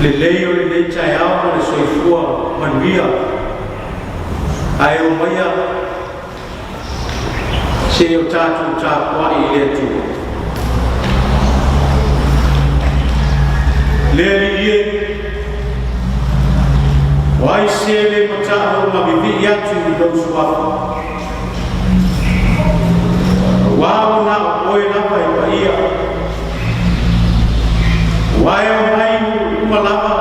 Lelei o lenei taeao ma le soifua manuia, ae omaia se i o tatou tapuai i le Atua. Le Alii e, o ai se le mata'u ma vivii atu i lou Suafa? Auā ua na o Oe lava e paia, ua e omai nuu uma lava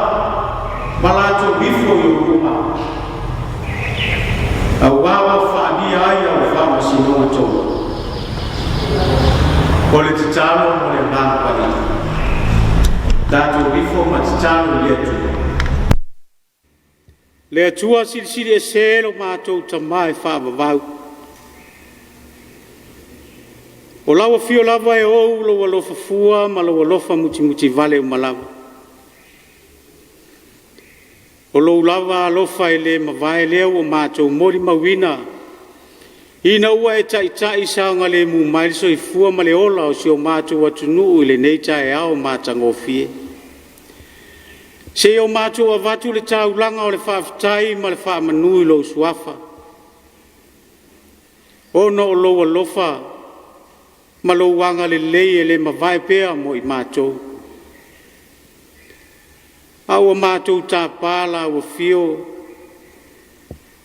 ma latou ifo i ou luma, auā ua faalia ai au faamasinoga tonu. O le tatalo mo le Agaga Paia, tatou ifo ma tatalo i le Atua. Le Atua Silisili Ese, lo matou Tama e faavavau, o lau afio lava e ou lou alofa fua ma lou alofa mutimutivale uma lava. O lou lava alofa e le mavae lea ua matou molimauina, ina ua e taitai saogalemu mai le soifua ma le ola o si o matou atunuu i lenei taeao matagofie. Se i o matou avatu le taulaga o le faafetai ma le faamanu i lou suafa, ona o lou alofa ma lou agalelei e le mavae pea mo i matou. A ua matou tapa lau afio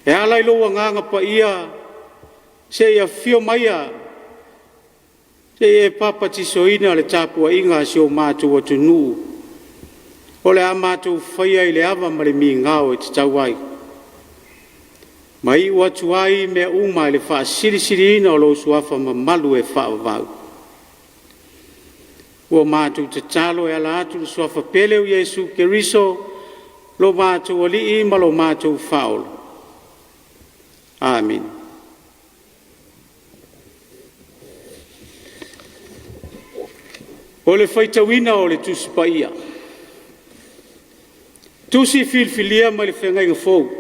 e ala i lou Agaga Paia, se i afio maia se i e papatisoina le tapuaiga a si o matou atunuu, o le a matou faia i le ava ma le migao e tatau ai, ma iu atu ai mea uma i le faasilisiliina o lou Suafa mamalu e faavavau. Ua matou tatalo e ala atu i le Suafa pele o Iesu Keriso, lo matou Alii ma lo matou Faaola. Amene. O le faitauina o le Tusi Paia, Tusi filifilia mai le Feagaiga Fou,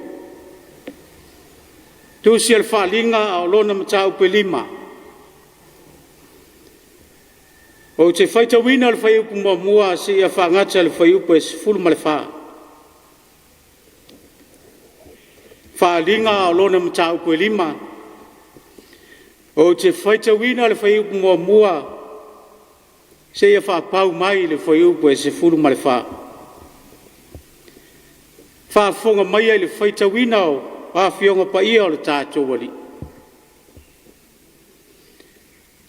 Tusi o le Faaaliga a o lona mataupu e 5. Ou te faitauina le fuaiupu 1 seia faagata le fuaiupu e 14. Faaaliga a o lona mataupu e 5. Ou te faitauina le fuaiupu 1 seia faapau mai le fuaiupu e 14. Faafofoga maia i le faitauina o Afioga Paia o le tatou Alii.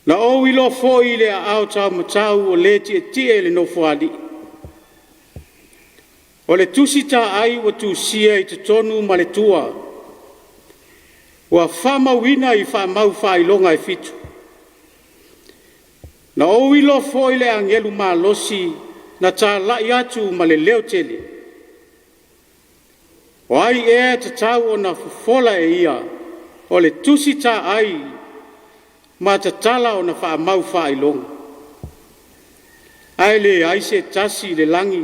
Na ou iloa foi i le aao taumatau o le tietie i le Nofoalii, o le tusitaai ua tusia i totonu ma le tua, ua faamauina i faamau faailoga e fitu. Na ou iloa foi le agelu malosi na talai atu ma le leotele, o ai ea e tatau ona fofola e ia o le tusitaai ma tatala ona faamau faailoga? Ae leai se tasi i le lagi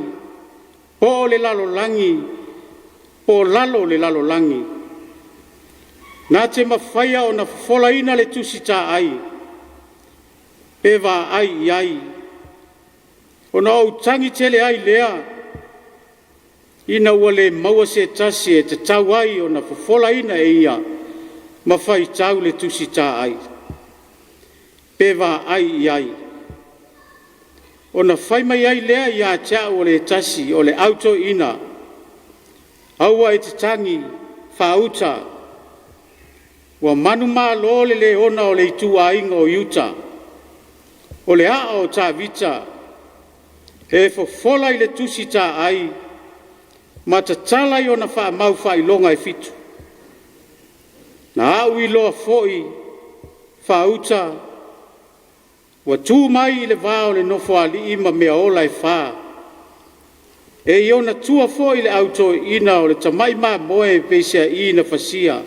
po o le lalolagi po o lalo o le lalolagi na te mafaia ona fofolaina le tusitaai pe vaai i ai. Ona ou tagi tele ai lea, ina ua le maua se tasi e tatau ai ona fofolaina e ia ma faitau le tusitaai pe vaai i ai. Ona fai mai ai lea ia te au o le tasi o le au toeaina, aua e te tagi, faauta, ua manumalo le leona o le ituaiga o Iuta, o le aa o Tavita, e fofola i le tusitaai ma tatala i ona faamau faailoga e fitu. Na au iloa foi, faauta, ua tu mai i le va o le Nofoalii ma meaola e fa, e i ona tua foi le au toeaina o le tamai mamoe e peiseai na fasia.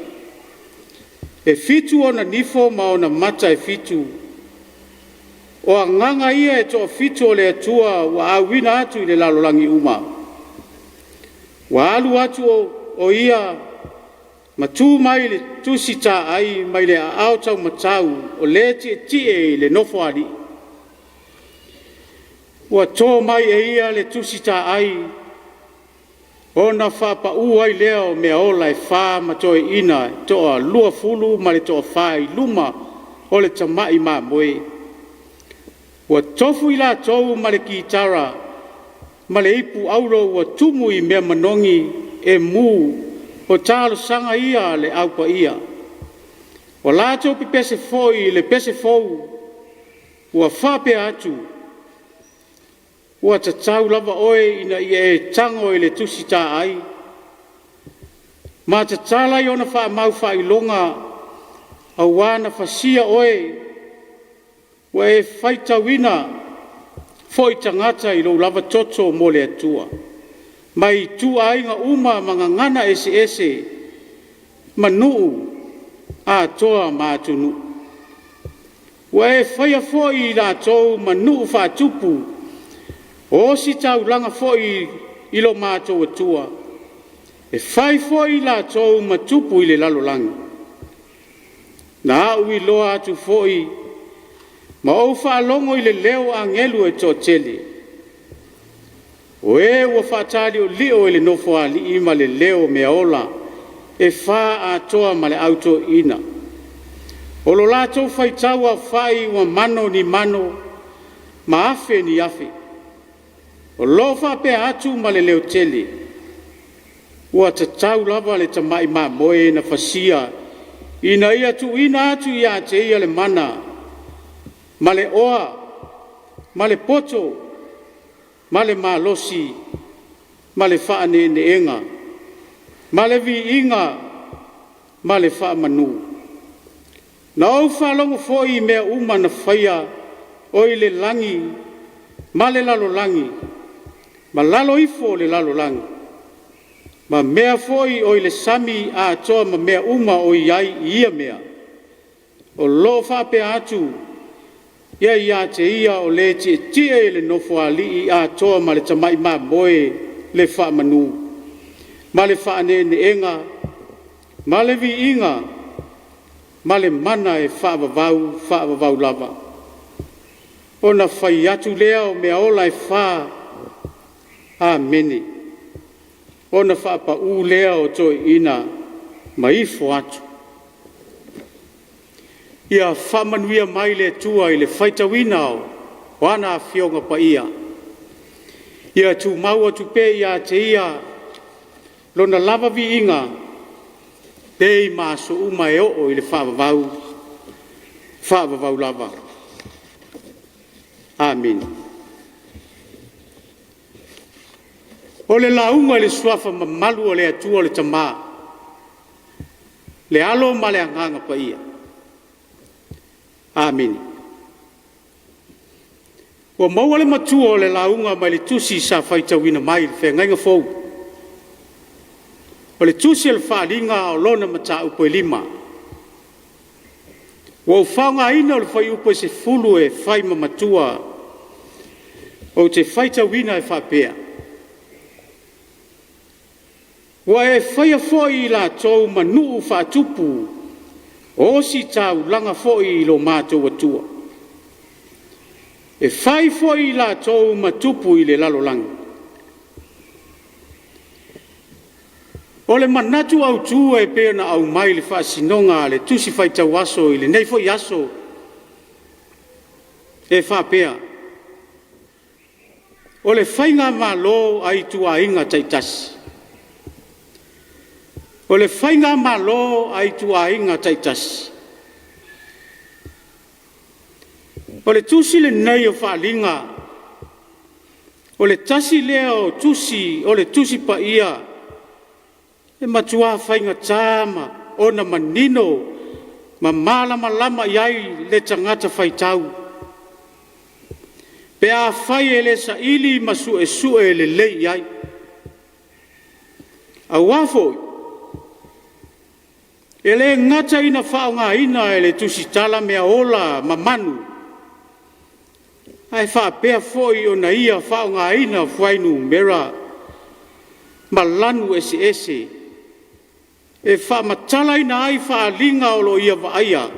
E fitu ona nifo ma ona mata e fitu. O agaga ia e toafitu o le Atua ua auina atu i le lalolagi uma. Ua alu atu o ia ma tu mai le tusitaai mai le aao taumatau o le tietie i le Nofoalii. Ua to mai e ia le tusitaai Ona faapaū ai lea o meaola e fa ma toeaiina e toa-20 ma le toafa i luma o le Tamai Mamoe. Ua tofu i latou ma le kitara ma le ipu auro ua tumu i mea manogi e mu, o talosaga ia a le Au Paia. Ua latou pepese foi i le pese fou ua faapea atu, ua tatau lava oe ina ia e tago i le tusi taai ma tatala i ona faamau faailoga, aua na fasia oe, ua e faitauina foi tagata i lou lava toto mo le Atua, mai ituaiga uma ma gagana eseese ma nuu atoa ma atunuu. Ua e faia foi i latou ma nuu faatupu o ositaulaga foi i lo matou Atua, e fai foi i latou ma tupu i le lalolagi. Na auiloa atu foi ma ou faalogo i le leo o agelu e toatele, o e ua faataliolio i le Nofoalii ma le leo o meaola e fa atoa ma le au toeaiina. O lo latou faitau aofai ua mano ni mano ma afe ni afe. O lo o faapea atu ma le leotele, ua tatau lava le tamai mamoe na fasia ina ia tuuina atu ia te ia le mana ma le oa ma le poto ma le malosi ma le faaneeneega ma le viiga ma le faamanu. Na ou faalogo foi i mea uma na faia o i le lagi ma le lalolagi ma lalo ifo o le lalolagi, ma mea foi o i le sami atoa ma mea uma o i ai i ia mea, o lo o faapea atu, ia ia te ia o le tietie i le Nofoalii atoa ma le tamai mamoe le faamanu, ma le faaneeneega, ma le viiga, ma le mana e faavavau faavavau lava. Ona fai atu lea o meaola e fa, Amene. Ona faapau lea o toeaiina ma ifo atu. Ia faamanuia mai le Atua i le faitauina o ana Afioga Paia. Ia tumau atu pea ia te Ia Lona lava viiga, nei ma aso uma e oo i le faavavau, faavavau lava. Amene. O le lauga i le Suafa mamalu o le Atua le Tama, le Alo ma le Agaga Paia. Amene. Ua maua le matua o le lauga mai le tusi sa faitauina mai le Feagaiga Fou. O le tusi o le Faaaliga o lona mataupu e 5. Ua ou faaaogaina le fuaiupu e 10 e fai ma matua. Ou te faitauina e faapea: Ua e faia foi i latou ma nuu faatupu, o ositaulaga foi i lo matou Atua, e fai foi i latou ma tupu i le lalolagi. O le manatu autu e pei ona aumai i le faasinoga a le Tusi Faitau Aso i lenei foi aso, e faapea, o le faigamalo a ituaiga taitasi. O le faigamalo a ituaiga taitasi. O le tusi lenei o Faaaliga, o le tasi lea o tusi o le Tusi Paia e matua faigata ona manino ma malamalama i ai le tagata faitau, pe afai e le saili ma suesue lelei i ai. Aua foi e le gata ina faaaogaina e le tusitala meaola ma manu, ae faapea foi ona ia faaaogaina fuainumera ma lanu eseese e faamatalaina ai faaaliga o lo o ia vaaia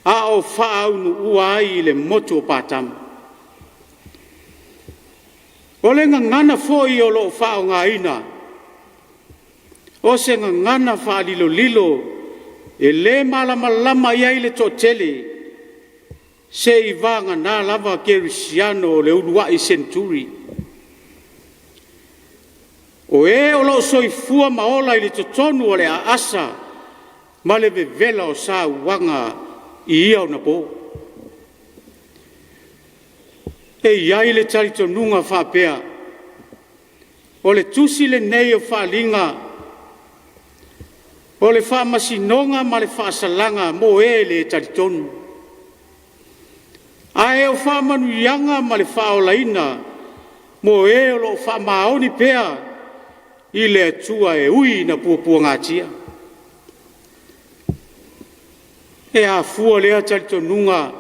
a o faaunuua ai i le motu o Patamo. O le gagana foi o lo o faaaogaina, o se gagana faalilolilo e le malamalama i ai le toatele, seiavagana lava kerisiano o le uluai seneturi. O e o lo o soifua ma ola i totonu o le aasa ma le vevela o sauaga i ia onapo. E i ai le talitonuga faapea, o le tusi lenei o Faaaliga o le faamasinoga ma le faasalaga mo e le talitonu. Ae o faamanuiaga ma le faaolaina mo e o lo o faamaoni pea i le Atua e ui ina puapuagatia. E afua lea talitonuga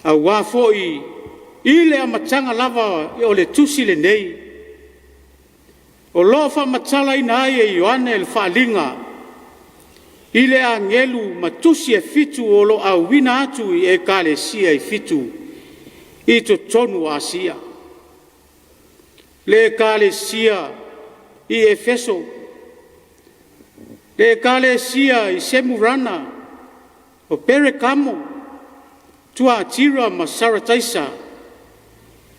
aua foi i le amataga lava o le tusi lenei, o lo o faamatalaina ai e Ioane le faaaliga i le agelu ma tusi e fitu o lo o auina atu i ekalesia e fitu i totonu o Asia. Le ekalesia i Efeso, le ekalesia i Semurana, o Perekamo, Tuatira ma Sarataisa,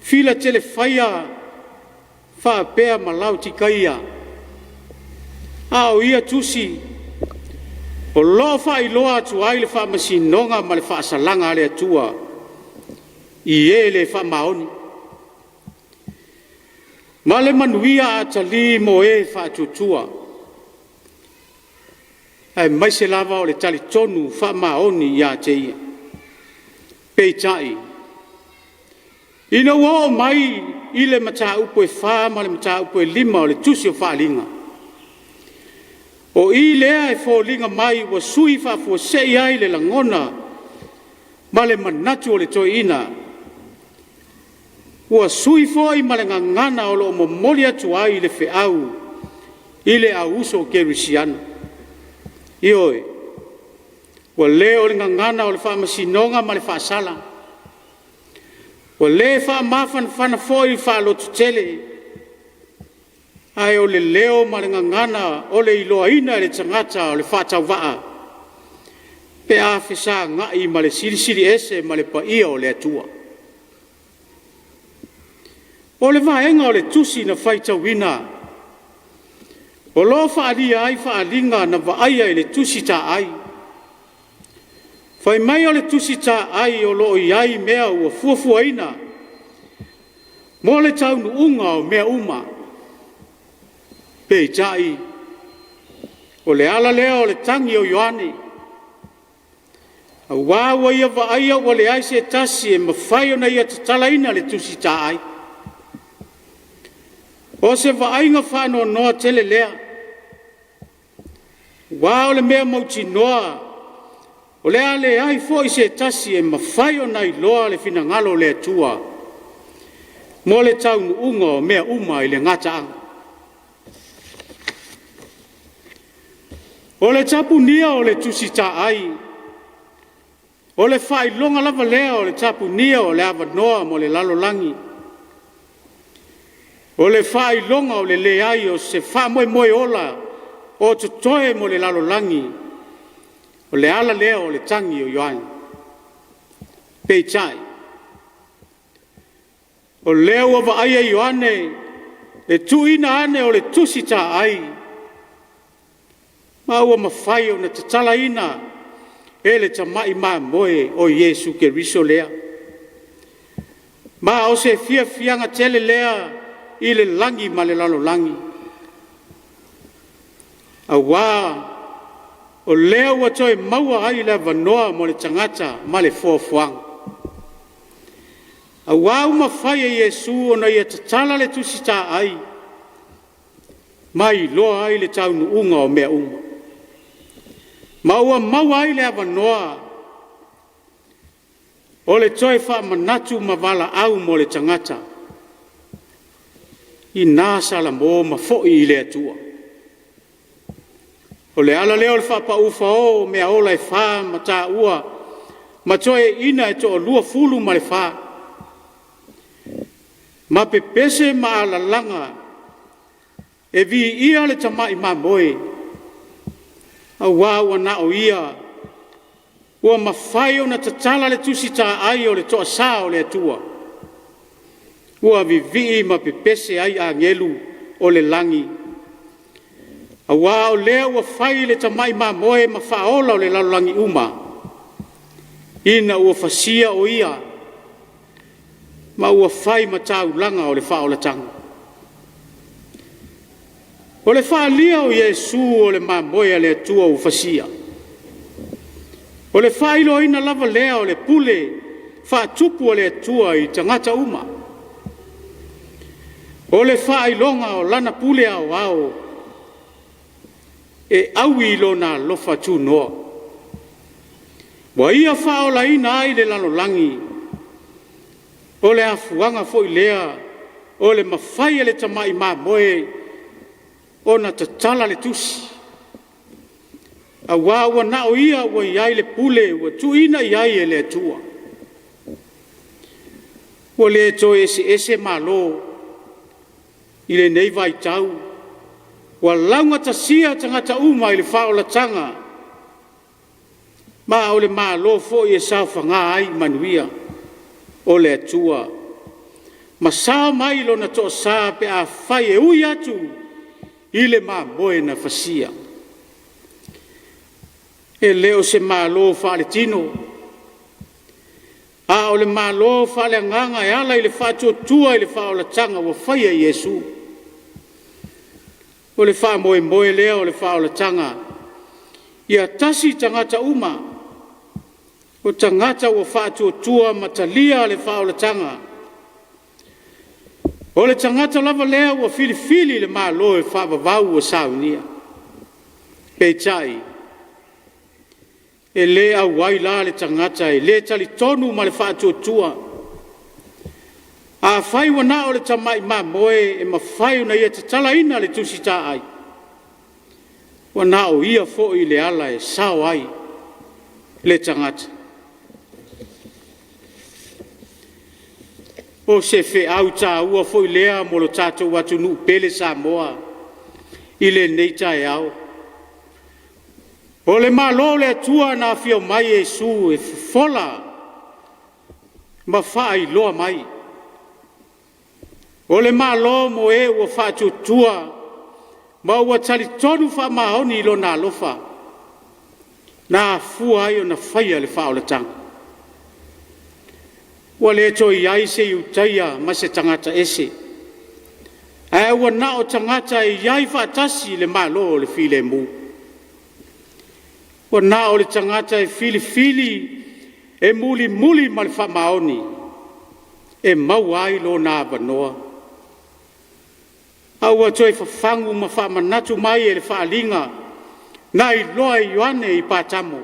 Filatelefaia faapea ma Laotikaia. A o ia tusi o lo o faailoa atu ai le faamasinoga ma le faasalaga a le Atua i e le faamaoni, ma le manuia atalii mo e faatuatua, aemaise lava o le talitonu faamaoni ia te Ia. Peitai, ina ua oo mai i le mataupu e 4 ma le mataupu e 5 o le tusi o Faaaliga, o i lea e foliga mai ua sui faafuasei ai le lagona ma le manatu o le toeaina, ua sui foi ma le gagana o lo o momoli atu ai le feau i le au uso kerisiano. Ioe, ua le o le gagana o le faamasinoga ma le faasala, ua le faamafanafana foi faalototele, ae o le leo ma le gagana o le iloaina e le tagata o le faatauvaa pe a fesagai ma le Silisili Ese ma le paia o le Atua. O le vaega o le tusi na faitauina, o lo o faaalia ai faaaliga na vaaia i le tusi taai. Fai mai o le tusi taai o lo o i ai mea ua fuafuaina mo le taunuuga o mea uma. Peitai, o le ala lea o le tagi o Ioane, aua ua ia vaaia ua leai se tasi e mafai ona ia tatalaina le tusi taai. O se vaaiga faanoanoa tele lea, aua o le mea mautinoa o le a leai foi se tasi e mafai ona iloa le finagalo o le Atua mo le taunuuga o mea uma i le gataaga. O le tapunia o le tusi taai, o le faailoga lava lea o le tapunia o le avanoa mo le lalolagi. O le faailoga o le leai o se faamoemoe ola o totoe mo le lalolagi, o le ala lea o le tagi o Ioane. Peitai, o lea ua vaaia Ioane le tuuina ane o le tusi taai ma ua mafai ona tatalaina e le tamai mamoe o Iesu Keriso lea. Ma o se fiafiaga tele lea i le lagi ma le lalolagi, aua o lea ua toe maua ai le avanoa mo le tagata ma le foafoaga. Aua ua mafai e Iesu ona ia tatala le tusi taai ma iloa ai le taunuuga o mea uma, ma ua maua ai le avanoa o le toe faamanatu ma valaau mo le tagata, ina salamo ma foi i le Atua. O le ala lea o le faapau fao o meaola e fa ma taua ma toeaiina e toa 24. Ma pepese ma alalaga e viia le tamai mamoe, auā ua na o Ia ua mafai ona tatala le tusi taai o le toasa o le Atua, ua vivii ma pepese ai agelu o le lagi, auā o lea ua fai le tamai mamoe ma faaola o le lalolagi uma, ina ua fasia o Ia ma ua fai ma taulaga o le faaolataga. O le faalia o Iesu o le mamoe a le Atua ua fasia, o le faailoaina lava lea o le pule faatupu a le Atua i tagata uma. O le faailoga o lana pule aoao e aui i lona alofa tunoa, ua ia faaolaina ai le lalolagi. O le afuaga foi lea o le mafai e le tamai mamoe ona tatala le tusi, auā ua na o Ia ua i ai le pule ua tuuina i ai e le Atua. Ua le toe eseese Malo i lenei vaitau, ua laugatasia tagata uma i le faaolataga, ma o le Malo foi e saofaga ai manuia o le Atua, ma sao mai lona toasa pe afai e ui atu i le mamoe na fasia. E le o se malo faaletino, a o le Malo faaleagaga e ala i le faatuatua i le faaolataga ua faia e Iesu. O le faamoemoe lea o le faaolataga, ia tasi tagata uma, o tagata ua faatuatua ma talia le faaolataga. O le tagata lava lea ua filifili le Malo e faavavau ua saunia. Peitai, e le auai la le tagata e le talitonu ma le faatuatua. Afai ua na o le tamai mamoe e mafai ona ia tatalaina le tusi taai, ua na o ia foi le ala e sao ai le tagata. O se feau taua foi lea mo le tatou atunuu pele Samoa i lenei taeao. O le Malo o le Atua na afio mai Iesu e fofola ma faailoa mai, o le Malo mo e ua faatuatua ma ua talitonu faamaoni i Lona alofa, na afua ai ona faia le faaolataga. Ua le toe i ai se Iutaia ma se tagata ese, ae ua na o tagata e i ai faatasi i le Malo o le filemu. Ua na o le tagata e filifili e mulimuli ma le faamaoni e maua ai lona avanoa. A ua toe fafagu ma faamanatu mai e le faaaliga na iloa e Ioane i Patamo,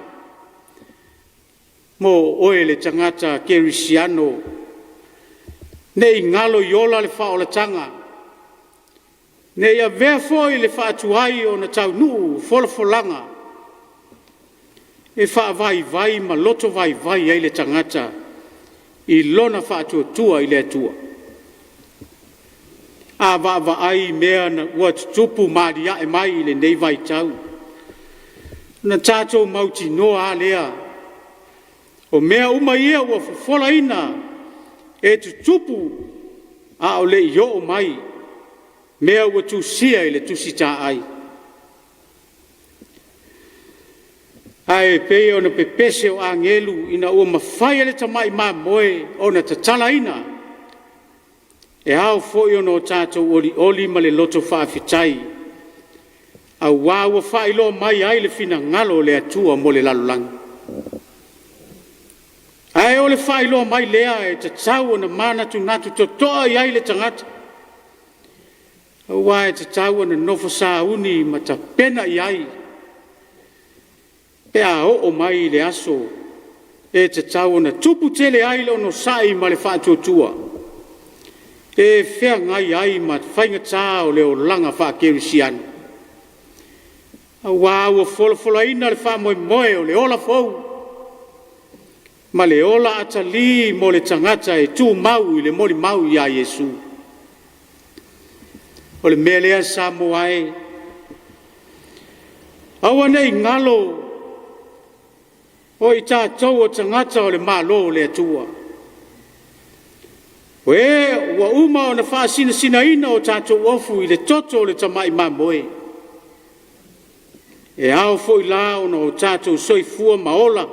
mo oe le tagata kerisiano, ne i galo i ola le faaolataga, ne i avea foi le faatuai ona taunuu folafolaga e faavaivai ma loto vaivai ai le tagata i lona faatuatua i le Atua. A vaavaai i mea ua tutupu ma alia'e mai i lenei vaitau, ona tatou mautinoa lava lea, o mea uma ia ua fofolaina e tutupu a o le i oo mai mea ua tusia i le tusi taai. Ae pei ona pepese o agelu ina ua mafai e le tamai mamoe ona tatalaina, e ao foi ona tatou olioli ma le loto faafetai, aua ua faailoa mai ai le finagalo o le Atua mo le lalolagi. Ae o le faailoa mai lea e tatau ona manatunatu totoa i ai le tagata, aua e tatau ona nofo sauni ma tapena i ai pe a oo mai le aso e tatau ona tupu tele ai le onosai ma le faatuatua e feagai ai ma faigata o le olaga faakerisiano, aua ua folafolaina le faamoemoe o le ola fou ma le ola atalii mo le tagata e tumau i le molimau ia Iesu. O le mea lea Samoa e, aua ne i galo o i tatou o tagata o le Malo o le Atua. O e ua uma ona faasinasinaina o tatou ofu i le toto o le tamai mamoe. E ao foi la ona o tatou soifua ma ola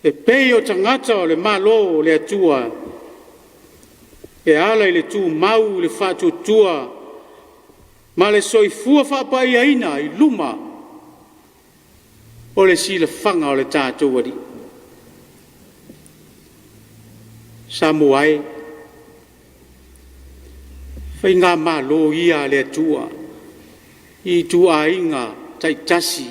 e pei o tagata o le Malo o le Atua e ala i le tumau i le faatuatua ma le soifua faapaiaina i luma o le silafaga o le tatou Alii. Samoa e, faigamalo ia a le Atua i ituaiga taitasi,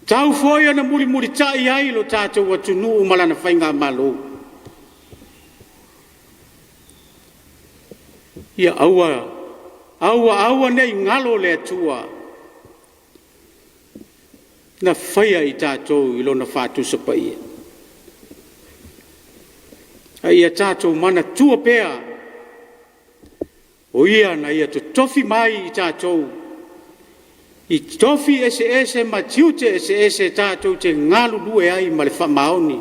tau foi ona mulimulitai ai lo tatou atunuu ma lana faigamalo. Ia aua, aua aua ne i galo le Atua na faia i tatou i lona faatusa paia. A ia tatou manatua pea, o Ia na ia totofi mai i tatou i tofi eseese ma tiute eseese tatou te galulue ai ma le faamaoni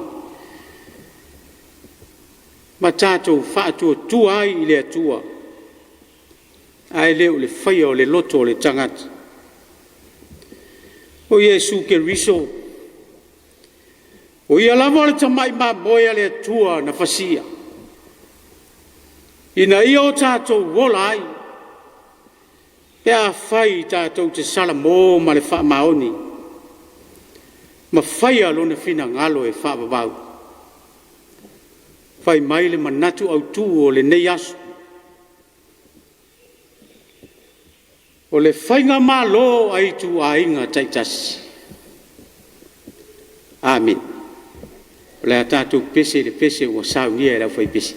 ma tatou faatuatua ai i le Atua, ae le o le faia o le loto o le tagata. O Iesu Keriso, o Ia lava o le tamai mamoe a le Atua na fasia, ina ia o tatou ola ai, pe afai tatou te salamo ma le faamaoni ma faia Lona finagalo e faavavau. Fai mai le manatu autu o lenei aso, o le faigamalo a ituaiga taitasi. Amene. O le a tatou pese i le pese ua saunia e le aufaipese.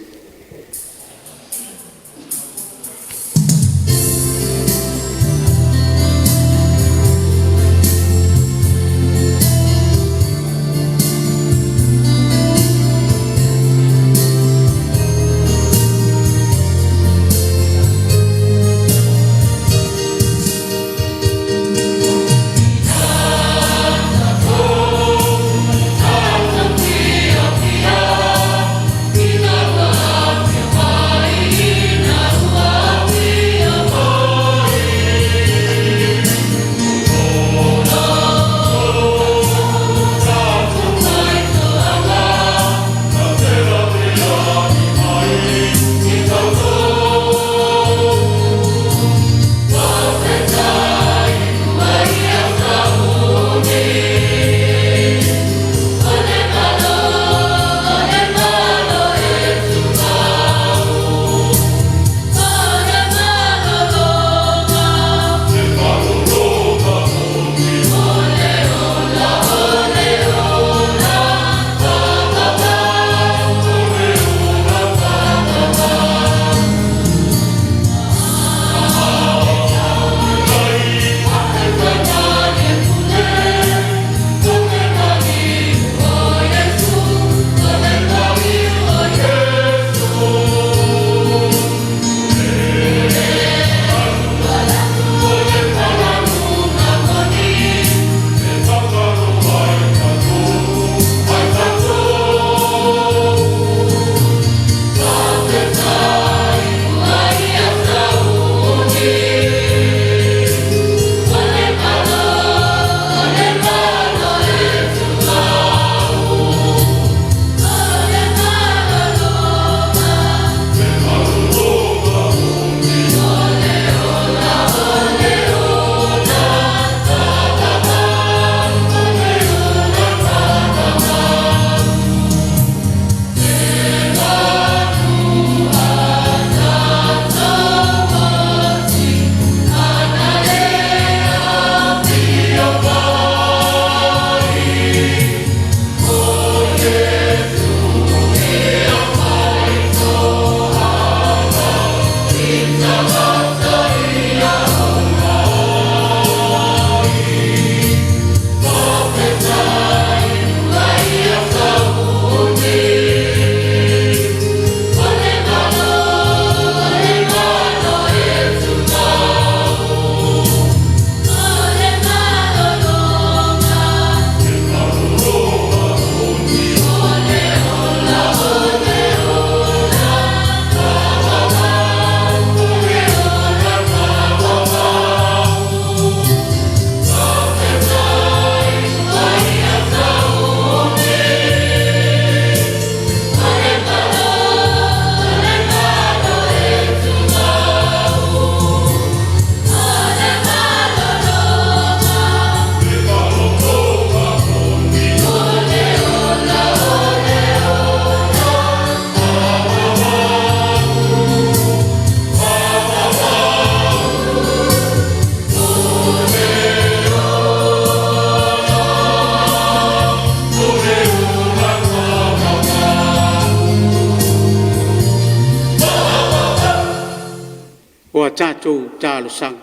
o a tatou talosaga.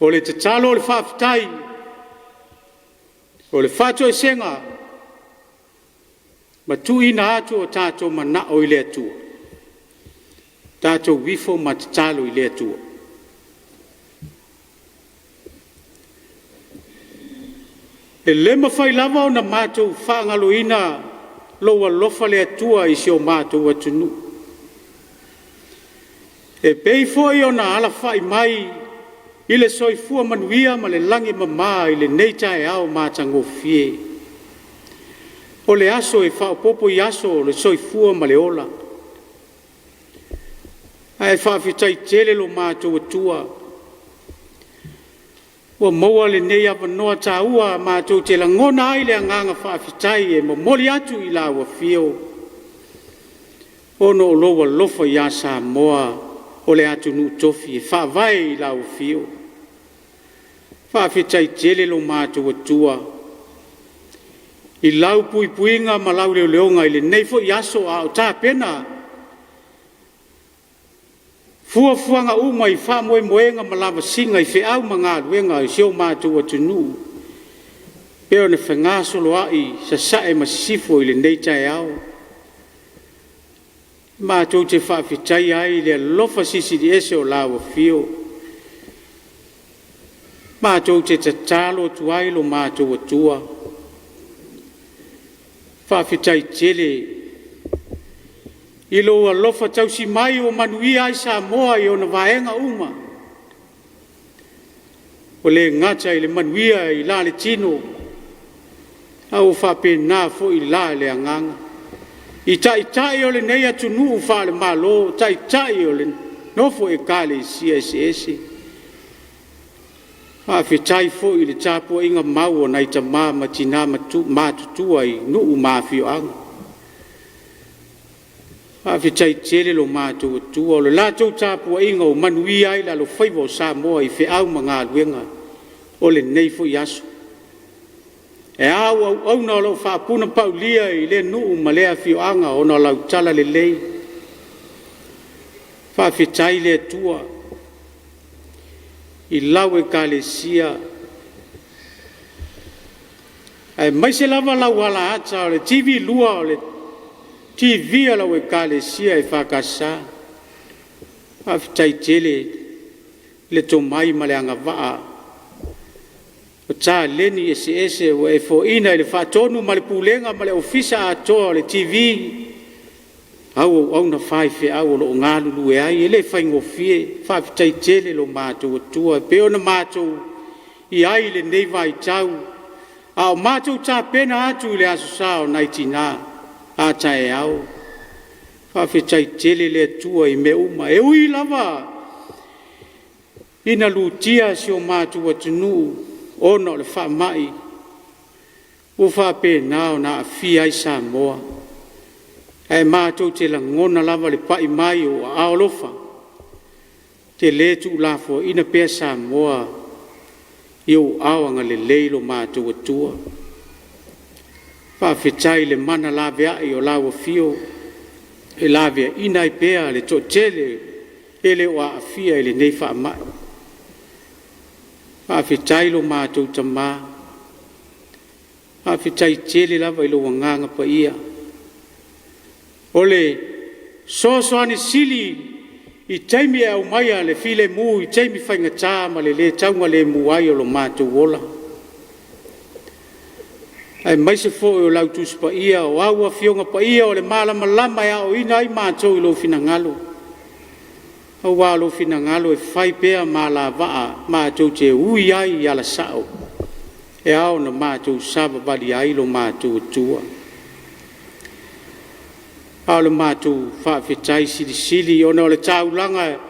O le tatalo o le faafetai, o le faatoesega ma tuuina atu o tatou manao i le Atua, tatou ifo ma tatalo i le Atua. E le mafai lava ona matou faagaloina lou alofa le Atua i si o matou atunuu. E pei foi ona alafai mai i le soifua manuia ma le lagi e mama i lenei taeao matagofie. O le aso e faaopoopo i aso o le soifua ma le ola. Ae faafetai tele lo matou Atua ua maua lenei avanoa taua matou te lagona ai le agaga faafetai e momoli atu i lau afio, ona o lou alofa ia Samoa o le atunuu tofi e faavae i lau afio. Faafetai tele lo matou Atua i lau puipuiga ma lau leoleoga i lenei foi aso a o tapena fuafuaga uma i faamoemoega ma lavasiga i feau ma galuega i si o matou atunuu e pei ona fegasoloai i sasae ma sisifo i lenei taeao. Matou te faafetaia ai le alofa silisili ese o lau afio. Matou te tatalo atu ai lo matou Atua, faafetai tele i lou alofa tausi mai ua manuia ai Samoa i ona vaega uma. Ua le gata i le manuia i la le tino, a ua faapena foi la le agaga. I taitai o lenei atunuu faale-Malo, taitai o le nofo ekalesia eseese. Faafetai foi i le tapuaiga mau a nai tama ma tina matutua i nuu ma afioaga. Faafetai tele lo matou Atua, o le latou tapuaiga ua manuia ai le alofaiva o Samoa i feau ma galuega o lenei foi aso. E a au auauna o lo o faapunapaulia i lea nuu ma lea afioaga ona o lau talalelei. Faafetai le Atua i lau ekalesia aemaise lava lau alaata o le TV2 o le TV a lau ekalesia EFKS. Faafetai tele le tomai ma le agavaa o taleni eseese ua e foaina i le faatonu ma le pulega ma le ofisa atoa o le TV, au auauna faifeau o lo o galulue ai, e le faigofie. Faafetai tele lo matou Atua e pei ona matou i ai i lenei vaitau a o matou tapena atu i le Aso Sa o nai tina a taeao. Faafetai tele le Atua i mea uma. E ui lava ina lutia si o matou atunuu ona o le faamai ua faapena ona aafia ai Samoa, ae matou te lagona lava le pai mai o aao alofa, e te le tuulafoaina pea Samoa i ou aao agalelei lo matou Atua. Faafetai i le mana laveai o lau afio e laveaina ai pea le toatele e le o aafia i lenei faamai. Faafetai lo matou Tama, faafetai tele lava i lou agaga paia. O le fesoasoani sili i taimi e aumaia le filemu i taimi faigata ma le le taugalemu ai o lo matou ola, aemaise foi o lau Tusi Paia, o au Afioga Paia o le malamalama e aoaoina ai matou i lou finagalo, aua o lou finagalo e fai pea ma alavaa matou te ui ai i alasao e ao ona matou savavali ai lo matou Atua. A o le matou faafetai silisili ona o le taulaga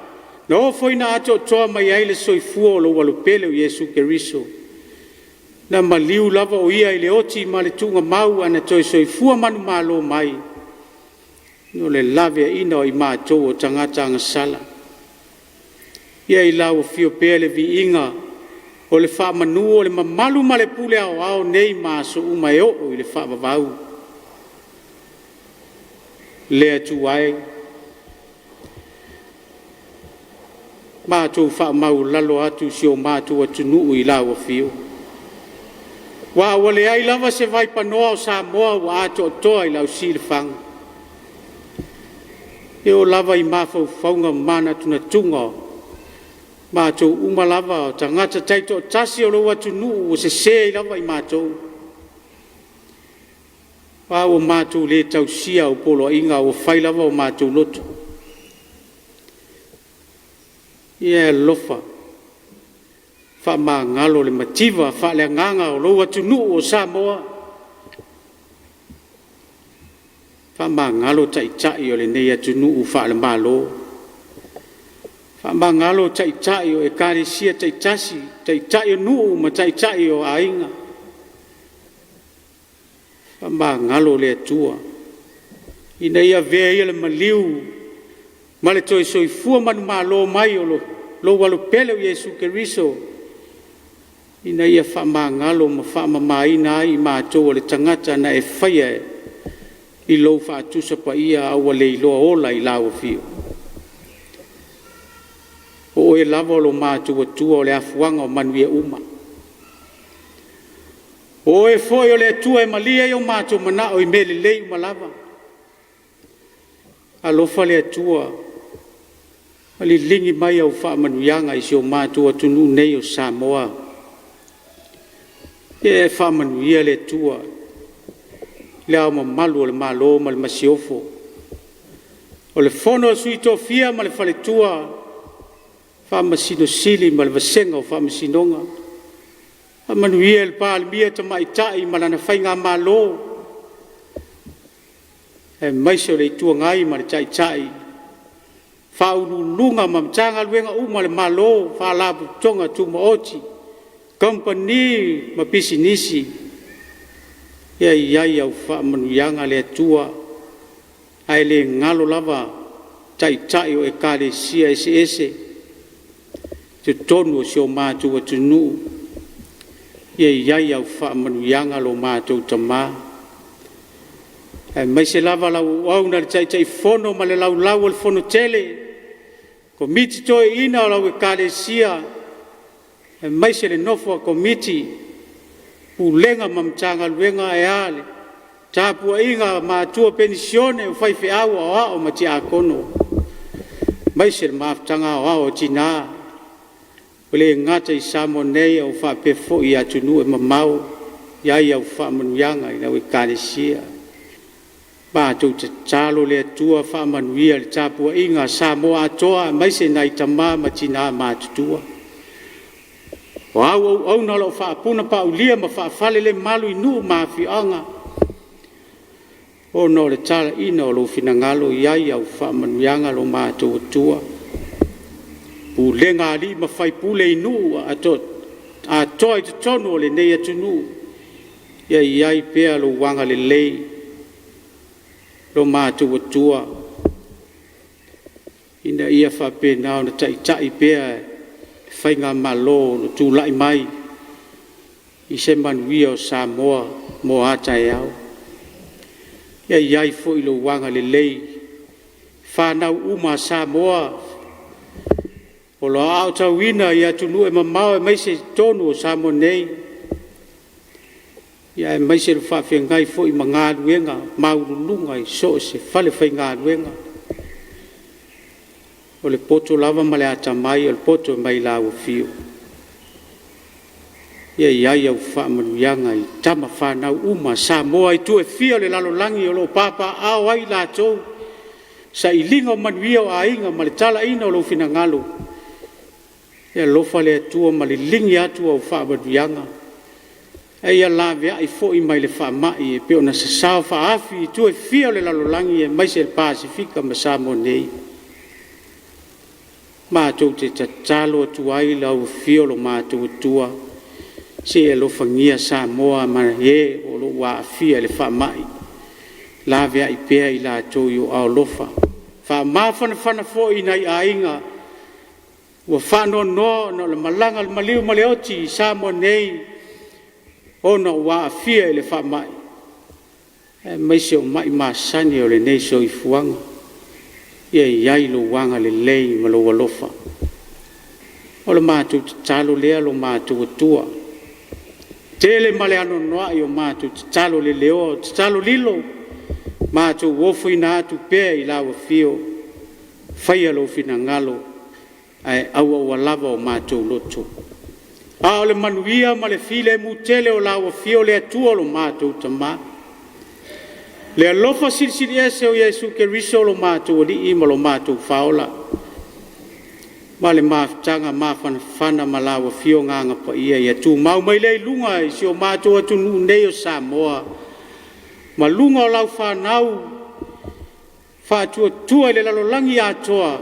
na ofoina atoatoa mai ai le soifua o lou Alopele o Iesu Keriso, na maliu lava o Ia i le oti ma le tuugamau ae na toe soifua manumalo mai mo le laveaiina o i matou o tagata agasala. Ia i lau afio pea le viiga o le faamanu o le mamalu ma le pule aoao nei ma aso uma e oo i le faavavau. Le Atua e, Matou faamaualalo atu si o matou atunuu i lau afio. Aua ua leai lava se vaipanoa o Samoa ua atoatoa i le ausilafaga. E oo lava i mafaufauga ma manatunatuga o matou uma lava o tagata taitoatasi o lou atunuu ua sese ai lava i matou. A ua matou le tausia au poloaiga a ua fai lava o matou loto. Ia e alofa, faamagalo le mativa faaleagaga o lou atunuu o Samoa. Faamagalo taitai o lenei atunuu faale-Malo, faamagalo taitai o ekalesia taitasi, taitai o nuu ma taitai o aiga. Faamagalo le Atua, ina ia avea ia le maliu ma le toe soifua manumalo mai o lou Alopele o Iesu Keriso ina ia faamagalo ma faamamaina ai i matou o le tagata na e faia i lou faatusa paia a ua le iloa ola i lau afio. O oe lava o lo matou Atua o le afuaga o manuia uma. O oe foi o le Atua e malie ai o matou manao i mea lelei uma lava. Alofa le Atua ma liligi mai au faamanuiaga i si o matou atunuu nei o Samoa. Ia e faamanuia le Atua i le Ao Mamalu o le Malo ma le Masiofo, o le Fono a Sui Tofia ma le Faletua, Faamasino Sili ma le Vasega o Faamasinoga. Faamanuia i le Palemia Tamaitai ma lana Faigamalo, aemaise o le Itu Agai ma le Taitai, Faauluuluga ma Matagaluega uma a le Malo, Faalapotopotoga Tumaoti, Kamupani ma Pisinisi. Ia i ai au faamanuiaga le Atua, ae le galo lava Taitai o Ekalesia eseese i totonu o si o matou atunuu. Ia i ai au faamanuiaga lo matou Tama, aemaise lava lau auauna le Taitaifono ma le laulau a le Fono Tele, Komiti Toeaina o lau Ekalesia, aemaise le nofo a Komiti, Pulega ma Matagaluega ae a le tapuaiga a matua penisione, o faifeau, aoao ma tiakono, aemaise le mafutaga aoao a tina, ua le gata i Samoa nei ae faapea foi i atunuu e mamao. I ai au faamanuiaga i lau Ekalesia. Matou te tatalo le Atua faamanuia le tapuaiga a Samoa atoa aemaise nai tama ma tina matutua. O au auauna o lo o faapunapaulia ma faafalelemalu i nuu ma afioaga ona o le talaiina o lou finagalo, ia i ai au faamanuiaga lo matou Atua. Pulega a alii ma faipule i nuu atoa i totonu o lenei atunuu, ia i ai pea lou agalelei lo matou Atua, ina ia faapena ona taitai pea e Faigamalo o lo o tulai mai i se manuia o Samoa mo a taeao. Ia i ai foi lou agalelei i fanau uma a Samoa o lo o aotauina i atunuu e mamao aemaise i totonu o Samoa nei, aemaise le faafeagai foi ma galuega maualuluga i so o se falefaigaluega. O le poto lava ma le atamai o le poto e mai lau afio. Ia i ai au faamanuiaga i tama fanau uma a Samoa i itu e fia o le lalolagi o lo o papaaao ai latou, sailiga o manuia o aiga ma le talaiina o lou finagalo. Ia alofa le Atua ma liligi atu au faamanuiaga, a ia laveai foi mai le faamai e pei ona sasao faaafi i itu e fia o le lalolagi aemaise le Pasefika ma Samoa nei. Matou te tatalo atu ai i lau afio lo matou Atua, se i alofagia Samoa ma e o lo o ua aafia i le faamai, laveai pea i latou i ou aao alofa. Faamafanafana foi i nai aiga ua faanoanoa ona o le malaga a le maliu ma le oti i Samoa nei ona ua aafia i le faamai, aemaise o mai masani o lenei soifuaga. Ia i ai lou agalelei ma lou alofa. O le matou tatalo lea lo matou Atua, tele ma le anoanoai o matou tatalo leleoa, tatalo lilo, matou ofoina atu pea i lau afio, faia lou finagalo ae aua ua lava o matou loto. A o le manuia ma le filemu tele o lau afio le Atua lo matou Tama, le alofa silisili ese o Iesu Keriso lo matou Alii ma lo matou Faaola, ma le mafutaga mafanafana ma lau Afioga Agapaia ia tumau mai lea i luga i si o matou atunuu nei o Samoa, ma luga o lau fanau faatuatua i le lalolagi atoa,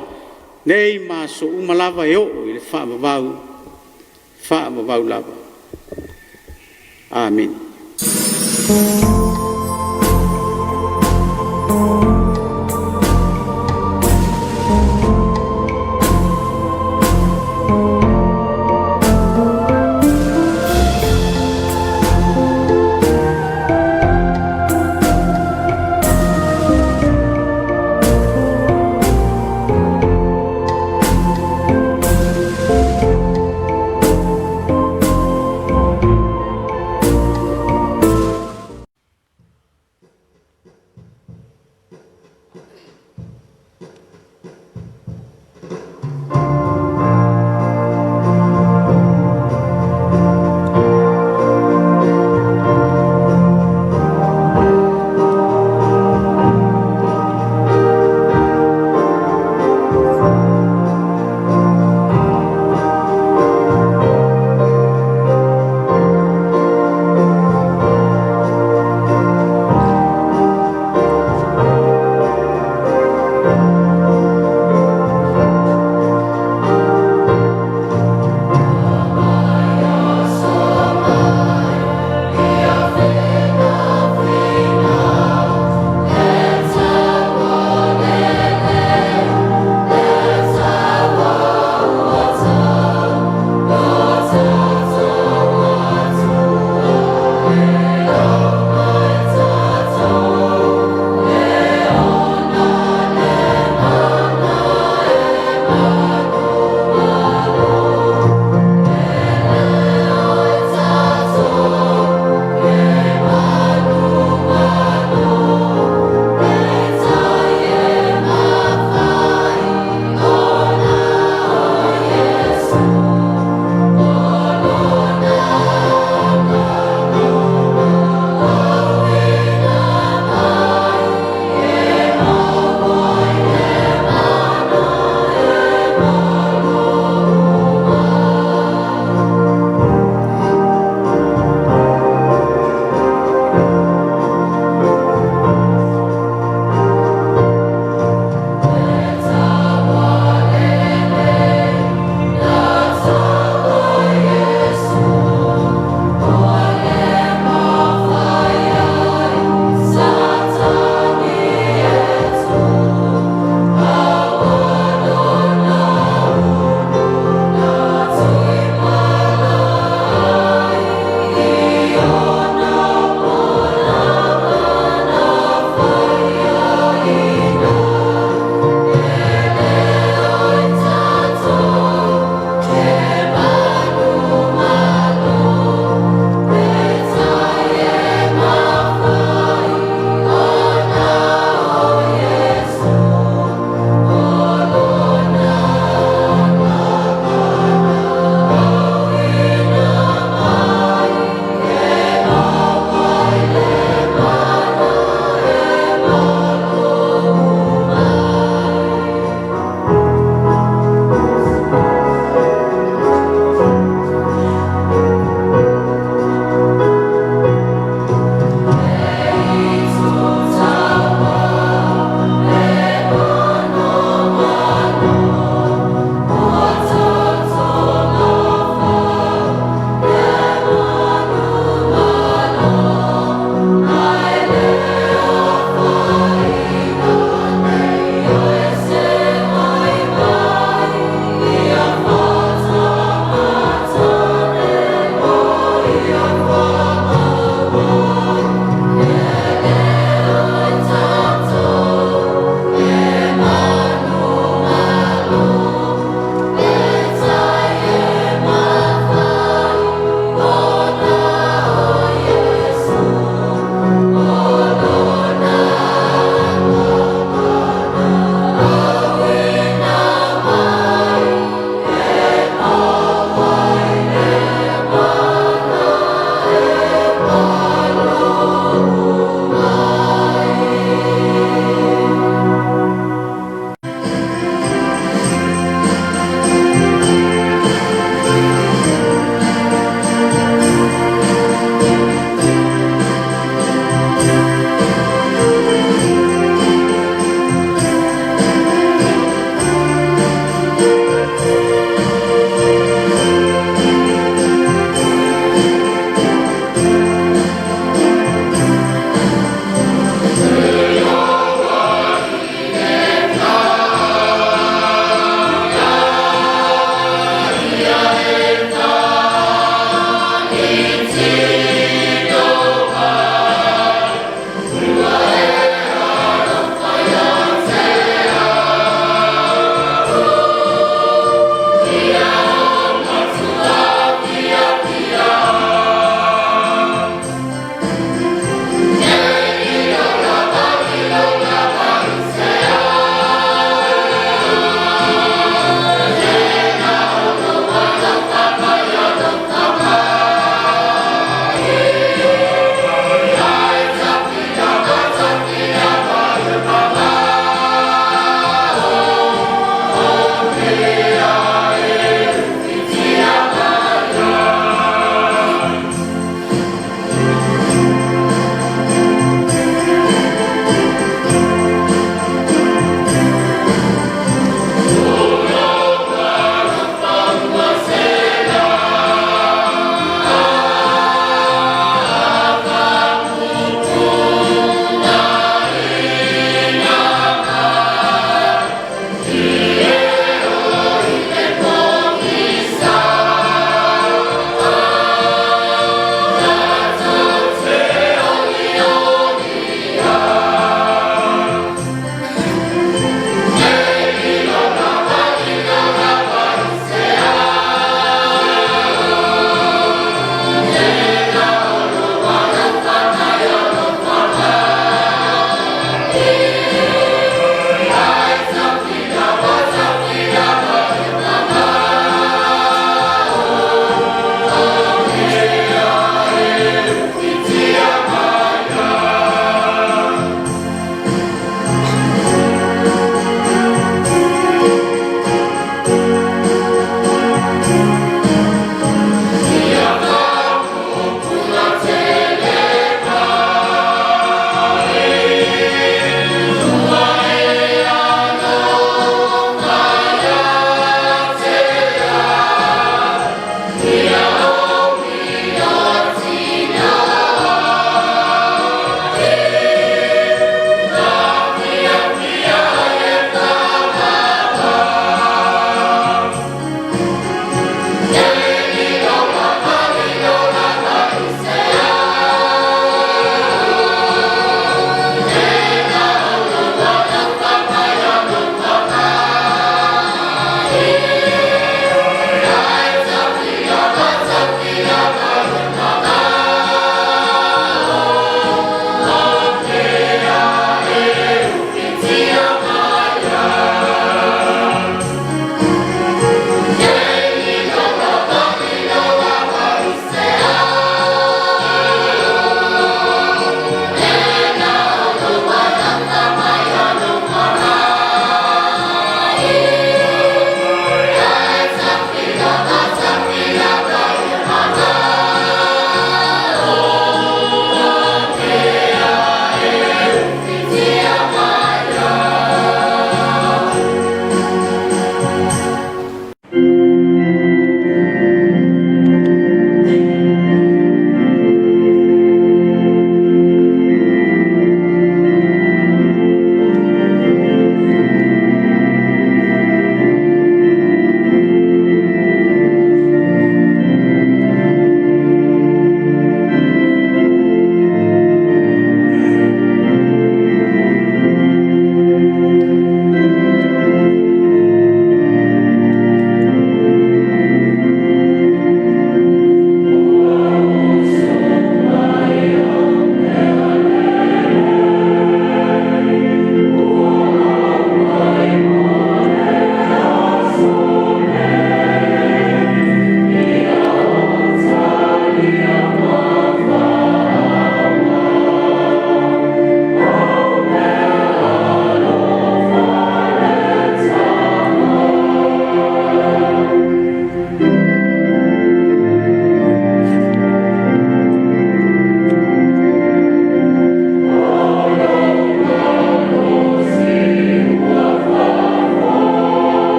nei ma aso uma lava e oo i le faavavau, faavavau lava. Amene.